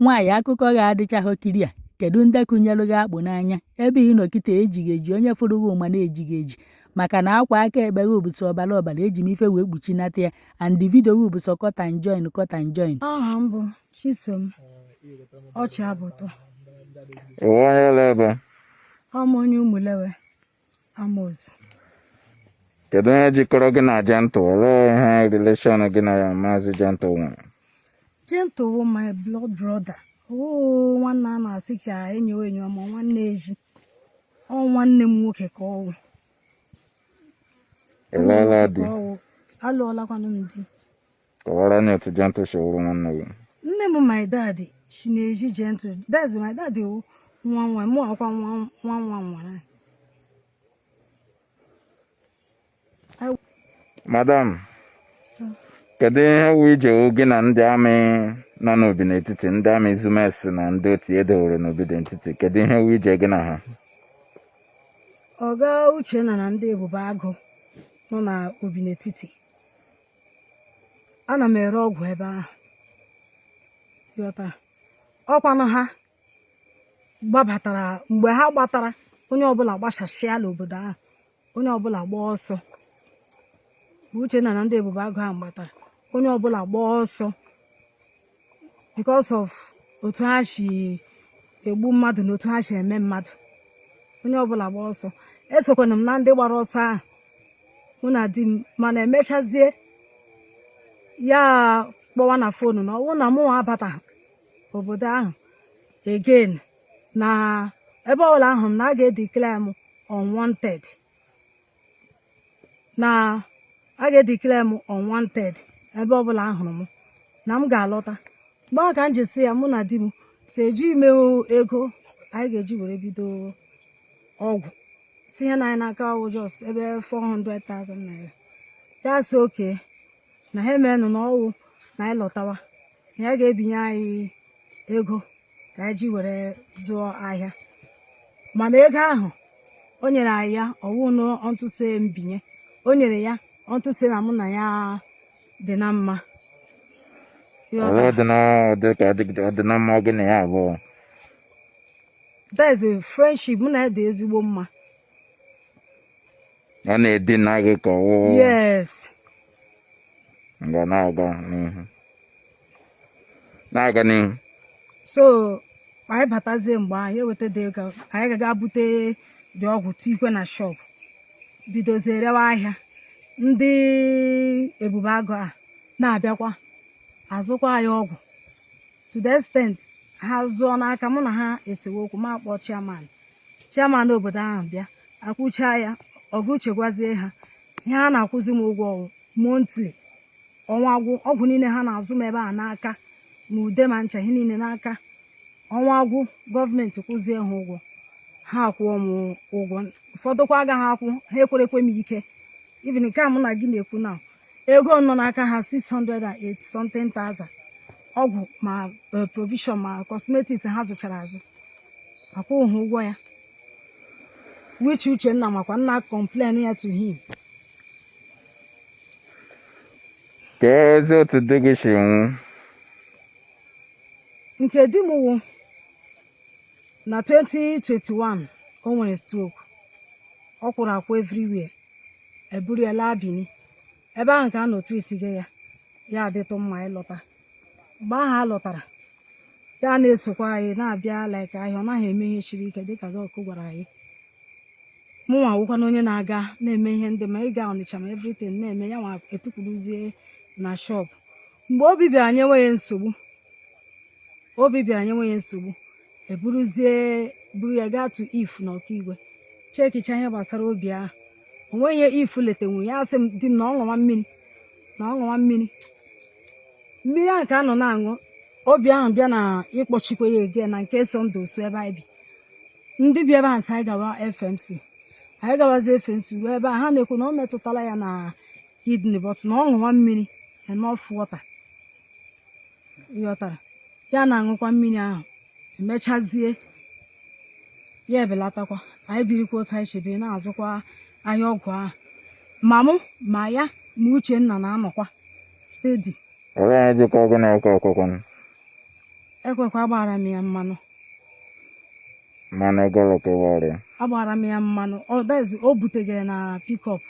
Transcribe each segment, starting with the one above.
Nwaanyị akụkọ gị adịchaghọ clear. Kedu ndị kụnyelụ gị akpụ n'anya? Ebe ị nọ kịta ejighị eji, onye fụrụ gị ma na ejighị eji maka na akwa aka ekpe gị bụ sọ ọbara ọbara eji m ife wee kpuchinata ya and video gị bụ sọ cut and join, cut and join. Aha m bụ Chisom Ọchịabụtọ. Ị wụ onye ole ebe? Ọ m onye Ụmụlewe Amozu. Kedu ihe jikọrọ gị na Gentle? Olee ihe relation gị na Maazị Gentle nwere? Gentle wụ my blood brother. Oo, nwanne a na-asị ka enyo enyo ma nwanne ezi. Ọ nwanne m nwoke ka ọ wụ. Ị lụọla di? Ka ọ wụ. Alụọlakwanụ m di. Kọwara anyị otu Gentle si wụrụ nwanne gị. Nne m, my dad si n'ezi Gentle. That's my dad wụ nwa nwa mụ, akwa nwa nwa nwa nwara. Madam, kedu ihe wụ ije gị na ndị army nọ n'Obinetiti, ndị army Zumes na ndị otu e dowere n'Obinetiti? Kedu ihe wụ ije gị na ha? Ọga Uchenna na ndị Ebube Agụ nọ na Obinetiti. Ana m ere ọgwụ ebe ahụ. Ghọta? Ọkwanụ ha gbabatara mgbe ha gbatara, onye ọbụla gbasasịala obodo ahụ, onye ọbụla gbaa ọsọ. Uchenna na ndị Ebube Agụ ahụ gbatara, onye ọbụla gbaa ọsọ because of otu ha si egbu mmadụ na otu ha si eme mmadụ. Onye ọbụla gbaa ọsọ. Esokwana m na ndị gbara ọsọ ahụ, mụ na di m. Mana emechazie, ya kpọwa na phone na ọwụ na mụnwa abata obodo ahụ again, na ebe ọbụla ahụ m na a ga-edeclare m unwanted, na a ga-edeclare m unwanted ebe ọbụla ahụrụ m, na m ga-alọta. Mgbe ahụ ka m ji sị ya, mụ na di m si eji ime ego anyị ga-eji were bido ọgwụ, si ihe na anyị n'aka wụ just ebe 400,000 naira. Ya sị okay, na ha emenụ na ọwụ na anyị lọtawa, na ya ga-ebinye anyị ego ka anyị ji were zụọ ahịa. Mana ego ahụ o nyere anyị ya, ọwụ unto say mbinye o nyere ya, unto say na mụ na ya dị na mma. Olee dị ka ọ dị na mma gị na ya abụọ? That is a friendship. Mụ na ya dị ezigbo mma. Ọ na-edina gị ka ọwụ? Yes. Nga na-aga n'ihu, na-aga n'ihu. So anyị batazie mgbe anyị eweta dị ego, anyị gaga bute dị ọgwụ tikwe na shop, bidozie rewa ahịa. Ndị Ebube Agụ a na-abịakwa azụkwa anyị ọgwụ to the extent ha zụọ n'aka mụ na ha esewe okwu, ma akpọ chairman, chairman obodo ahụ bịa akwụcha ya. Ọgụ uche gwazie ha ihe ha na-akwụzi m ụgwọ monthly, ọnwa gwụ, ọgwụ niile ha na-azụ m ebe a n'aka, ma ude ma ncha, ihe niile n'aka. Ọnwa gwụ, gọọmenti kwụzie ha ụgwọ, ha akwụọ m ụgwọ. Ụfọdụkwa agaghị akwụ, ha ekwerekwe m ike. Even nke a mụ na gị na-ekwu na ego nọ n'aka ha, 608 something thousand, ọgwụ ma provision ma cosmetics ha zụchara azụ, akwụghị ha ụgwọ ya, which Uchenna makwa nna complain ya to him. Ka ezi otu di gị si nwụ? Nke di m wụ na 2021, o nwere stroke, ọ kwụrụ akwụ everywhere, eburu ya laa Bini. Ebe ahụ ka a nọ treat gị ya, ya adịtụ mma ịlọta. Mgbe ahụ a lọtara, ya na-esokwa anyị na-abịa like ahịa. Ọ naghị eme ihe siri ike dịka doc gwara anyị. Mụnwa wụkwa na onye na-aga na-eme ihe ndị ma ịga Ọnịcha ma everything na-eme ya, nwa etukwuruzie na shop. Mgbe obi bịara nyewe ya nsogbu, obi bịara nyewe ya nsogbu, eburuzie buru ya gaa to if na Ọkaigwe chekicha ihe gbasara obi ahụ. Onweghị ihe if letenwu ya. Asị m di m na ọ ṅụwa mmiri, na ọ ṅụwa mmiri, mmiri ahụ ka a nọ na-aṅụ, obi ahụ bịa na ịkpọchikwa ya ege na nke so ndụ so ebe anyị bi. Ndị bi ebe ahụ sị anyị gawa FMC. Anyị gawazi FMC, ruo ebe a, ha na-ekwu na ọ metụtala ya na kidney, but na ọ ṅụwa mmiri, enough water, ịghọtara, ya na-aṅụkwa mmiri ahụ, emechazie ya ebelatakwa. Anyị birikwa otu anyị si biri, na-azụkwa ahịa ọgwụ ahụ, ma mụ ma ya ma Uchenna na-anọkwa steady. Olee ihe jikọ gị na oke ọkụkọ? Ekwekwe agbara m ya mmanụ. Mmanụ ego ole ka ị gbara ya? Agbara m ya mmanụ. Ọ that is, o butegara na pickup,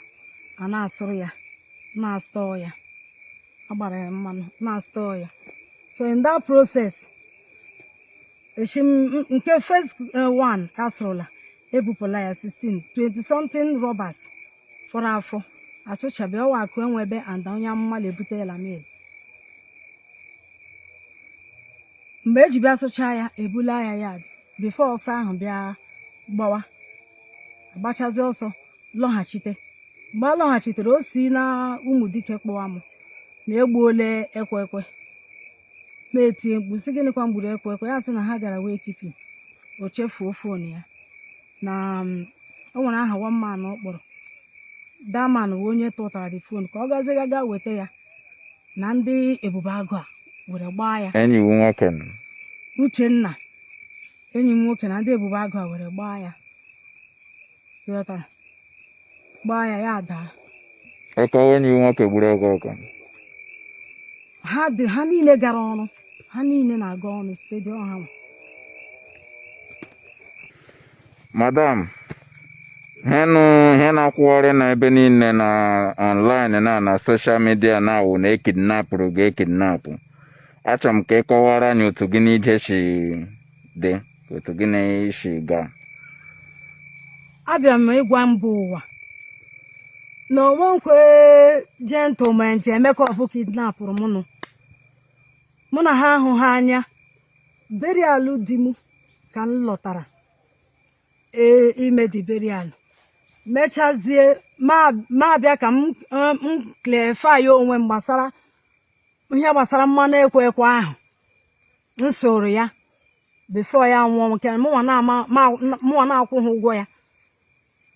a na-asụrụ ya, na-astọ ya. Agbara ya mmanụ, na-astọ ya. So in that process, echi m nke first one asụrụla, ebupụla ya 16 20 something rubbers fọrọ afọ asụchabe. Ọwa akụ enwebe and onye amụma na-ebute ya la mail. Mgbe eji bịa sụchaa ya, ebula ya yard before ọsọ ahụ bịa gbawa, agbachazi ọsọ lọghachite. Mgbe a lọghachitere, o si na Ụmụdike kpọwa m na egbuole Ekwekwe. Ma etie mkpu sị, gịnịkwa gburu Ekwekwe? Ya sị na ha gara wake keeping, o chefuo phone ya na o nwere aha one man ọ kpọrọ. That man bụ onye tụtara the phone ka ọ gazie ga weta ya na ndị Ebube Agụ a were gbaa ya. Enyi wu nwoke nụ. Uchenna, enyi m nwoke, na ndị Ebube Agụ a were gbaa ya. Ịghọtara? Gbaa ya, ya daa. Eke enyi wu nwoke gburu Ekwekwe? Ha dị, ha niile gara ọrụ, ha niile na-aga ọrụ site dị ọha nwa. Madam, henụ ihe na-akwụgharị na ebe niile na online na social media na awụ na ekidnapụrụ gị ekidnapụ. Achọrọ m ka ị kọwara anyị otu gị n'ije si dị, otu gị na si gaa. Abịara m ịgwa mba ụwa na onwenkwe gentleman ji emeka ọbụ kidnapụrụ mụ nụ. Mụ na ha ahụ ha anya. Burial di m ka m lọtara ee ime the burial, mechazie ma abịa ka m clarify onwe m gbasara ihe gbasara mmanụ Ekwekwe ahụ m soro ya before ya nwụọ, nke mụnwa na-akwụ ha ụgwọ ya.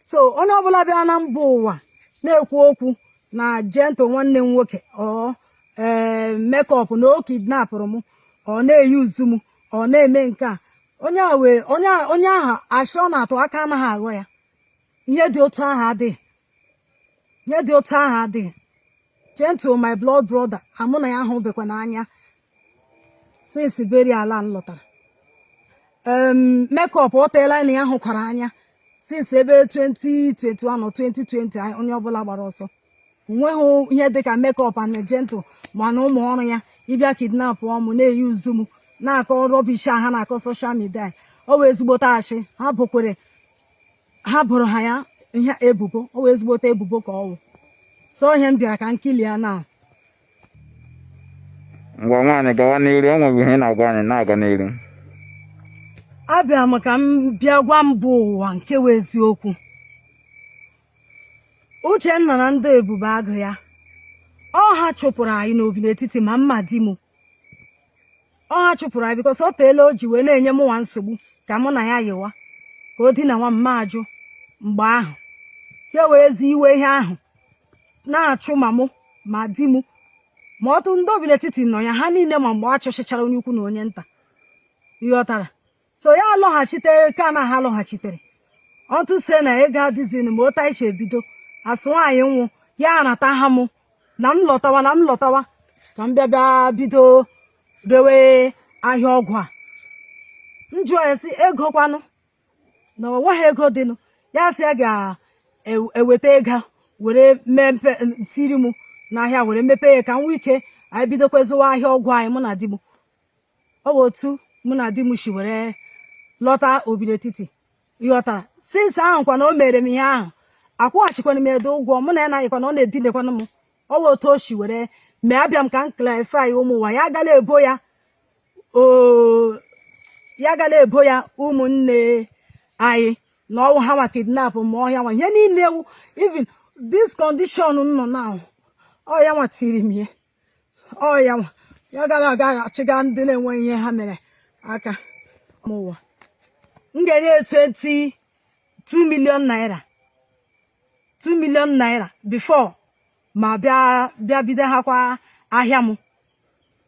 So onye ọbụla bịara na mba ụwa na-ekwu okwu na Gentle nwanne m nwoke ọ ee Makeup na o kidnapụrụ m, ọ na-eyuzu m, ọ na-eme nke a, onye a wee onye ahụ ashị ọ na-atụ aka anaghị aghọ ya. Ihe dị otu ahụ adịghị, ihe dị otu ahụ adịghị. Gentle, my blood brother, amụ na ya ahụbekwa n'anya since burial m lọtara. Makeup, o teela na ya hụkwara anya since ebe 2021 or 2020. Onye ọbụla gbara ọsọ, onweghị ihe dịka Makeup and Gentle, mana ụmụ ọrụ ya ịbịa kidnap ọmụ na-eyuzu m na-akọ rubbish ha na-akọ social media, ọ wee ezigbote ashị ha bokwere, ha boro ha ya ihe ebubo. Ọ wee ezigbote ebubo ka ọ wụ. So ihe m bịara ka m clear na. Ngwa nwaanyị, gawa n'iru, o nwere ihe ị na-agwa anyị, na-aga n'iru. Abịara m ka m bịa gwa mba ụwa nke wụ eziokwu. Uchenna na ndị Ebube Agụ ya, ọ ha chụpụrụ anyị n'obi n'etiti ma mma di m. Ọ ha chụpụrụ anyị because o teela o ji wee na-enye mụnwa nsogbu ka mụ na ya yiwa ka o dina nwa m, ma ajụ. Mgbe ahụ ya werezi iwe ihe ahụ na-achụ ma mụ ma di m ma ọtụ ndị obi n'etiti nọ ya, ha niile. Ma mgbe a chụchichara onye ukwu na onye nta, ịghọtara? So ya lọghachite ka na ha lọghachitere ọtụ se na ego adịzinu ma otu anyị si ebido asụ nwaanyị nwụ ya anata ha mụ na m lọtawa, na m lọtawa ka m bịa bịa bido rewe ahịa ọgwụ a. M jụọ ya sị ego kwanụ, na o nweghị ego dịnụ. Ya sị ya ga-eweta ego were mepe tiri m n'ahịa, were mepee ya ka m nwee ike anyị bidokwa zụwa ahịa ọgwụ anyị, mụ na di m. Ọ bụ otu mụ na di m si were lọta obi n'etiti, ịghọtara? Since ahụ kwa na o mere m ihe ahụ, akwụghachikwana m edo ụgwọ mụ na ya naghịkwa na ọ na-edinekwanụ m. Ọ bụ otu o si were mee. Abịa m ka m clarify ụmụ ụwa, ya agala ebo ya o, ya agala ebo ya ụmụnne anyị na ọwụ ha nwa kidnap ma ọhịa nwa ihe niile ewu. Even this condition m nọ now, ọ ya nwa tiri m ihe, ọ ya nwa ya gara aga achịga ndị na-enwe ihe ha mere aka n'ụwa. M ga-enye 22 million naira, 2 million naira before ma bịa bịa bido ha kwa ahịa m.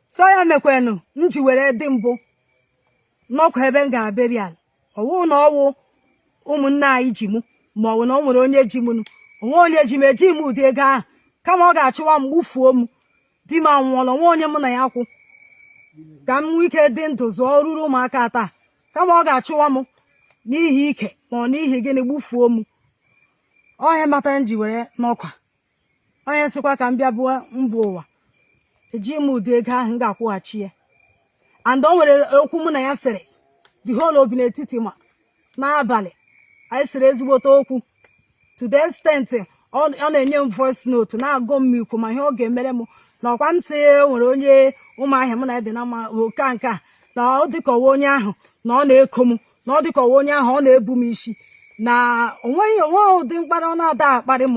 So ya mekwanụ m ji were dị mbụ n'ọkwa ebe m gara burial. Ọwụ na ọwụ ụmụnne anyị ji mụ, ma ọ bụ na o nwere onye ji mụ, onwe onye ji m, ejighị m ụdị ego ahụ. Kama ọ ga-achụwa m, gbufuo m. Di m anwụọla, onwe onye mụ na ya kwụ. Ka m nwee ike dị ndụ zụọ ruru ụmụaka taa, kama ọ ga-achụwa m n'ihi ike ma ọ n'ihi gịnị gbufuo m. Ọ ihe matara m ji were n'ọkwa onye sịkwa ka m bịa bụ mba ụwa, eji m ụdị ego ahụ m ga-akwụghachi ya. And o nwere okwu mụ na ya sịrị, the whole obi n'etiti ma n'abalị anyị sịrị ezigbote okwu, to the extent ọ na-enye m voice note na-agụ m ikwu ma ihe ọ ga-emere m na ọkwa m sị nwere onye Ụmụahịa mụ na ya dị na mma oke nke a, na ọ dịkọwa onye ahụ na ọ na-eko m, na ọ dịkọwa onye ahụ ọ na-ebu m isi, na onweghị onwe ụdị mkparị ọ na-ada akparị m,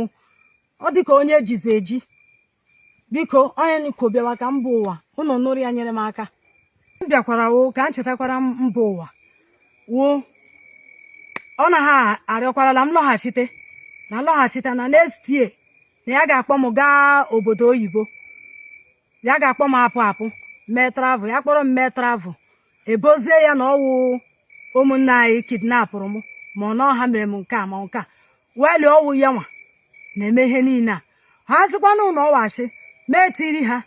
ọ dịka onye ejizi eji. Biko, onye ko bịawa ka mba ụwa unu nụrụ ya, nyere m aka. M bịakwara wo ka m chetakwara mba ụwa wo ọ na ha arịọkwarala m lọghachite na lọghachite na next year, na ya ga-akpọ m gaa obodo oyibo, ya ga-akpọ m apụ apụ mee travel. Ya kpọrọ m mee travel, ebozie ya na ọwụ ụmụnne anyị kidnapụrụ m, ma ọ na ọha mere m nke a ma nke a. Weli ọwụ ya nwa na-eme ihe niile a. Ha sịkwanụ na ọwachi mee, tiri ha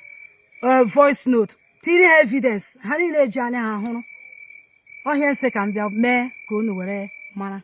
voice note, tiri ha evidence, ha niile eji anya ha hụrụ ọhịa. Nsị ka m bịa mee ka unu were mara.